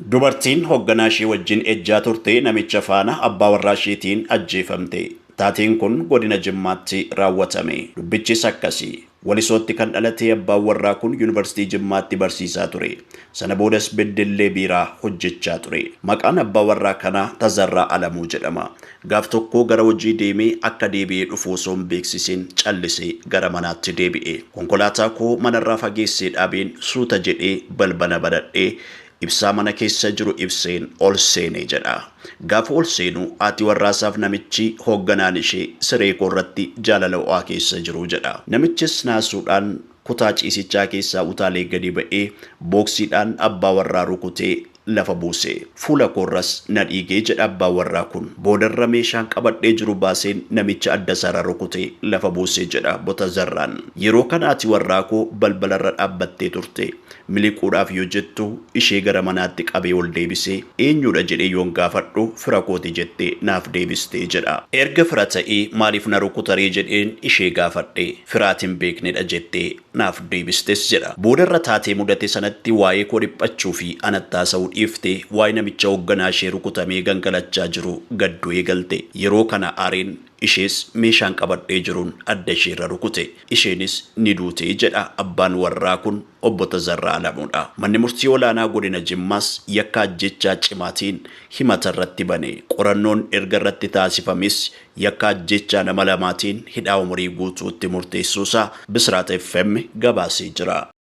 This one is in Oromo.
Dubartiin hoogganaa ishee wajjin ejjaa turte namicha faana abbaa warraa isheetiin ajjeefamte. Taateen kun godina Jimmaatti raawwatame. Dubbichis akkasi. Walisootti kan dhalate abbaan warraa kun Yuunivarsiitii Jimmaatti barsiisaa ture. Sana boodas Beddellee Biiraa hojjechaa ture. Maqaan abbaa warraa kanaa Tazarraa Alamuu jedhama. Gaaf tokko gara hojii deemee akka deebi'ee dhufu osoo hin beeksisin callisee gara manaatti deebi'e. Konkolaataa koo manarraa fageessee dhaabeen suuta jedhee balbala banadhee ibsaa mana keessa jiru ibseen ol seene jedha. Gaafa ol seenu haati warraasaaf namichi hoogganaan ishee siree koo irratti jaalala ho'aa keessa jiru jedha. Namichis naasuudhaan kutaa ciisichaa keessaa utaalee gadi ba'ee booksiidhaan abbaa warraa rukutee lafa buuse. Fuula koorras na dhiigee jedha abbaan warraa kun. Boodarra meeshaan qabadhee jiru baaseen namicha adda isaarra rukutee lafa buuse jedha Tazarraan. Yeroo kana haati warraa koo balbalarra dhaabbattee turte. Miliquudhaaf yoo jettu ishee gara manaatti qabee ol deebisee eenyudha jedhee yoon gaafadhu fira kooti jettee naaf deebistee jedha. Erga fira ta'ee maaliif na rukutaree jedheen ishee gaafadhe, firaati hin beeknedha jettee naaf deebistes jedha. Boodarra taatee mudate sanatti waa'ee koo dhiphachuu fi anatti haasa'uu dhiiftee waa'ee namicha hoogganaa ishee rukutamee gangalachaa jiru gadduu eegalte. Yeroo kana aareen ishees meeshaan qabadhee jiruun adda isheerra rukute. Isheenis ni duute jedha abbaan warraa kun obbo Tazarraa Alamuudha. Manni murtii olaanaa godina Jimmaas yakka ajjechaa cimaatiin himata irratti bane. Qorannoon erga irratti taasifames yakka ajjechaa nama lamaatiin hidhaa umurii guutuutti murteessuusaa Bisraat FM gabaasee jira.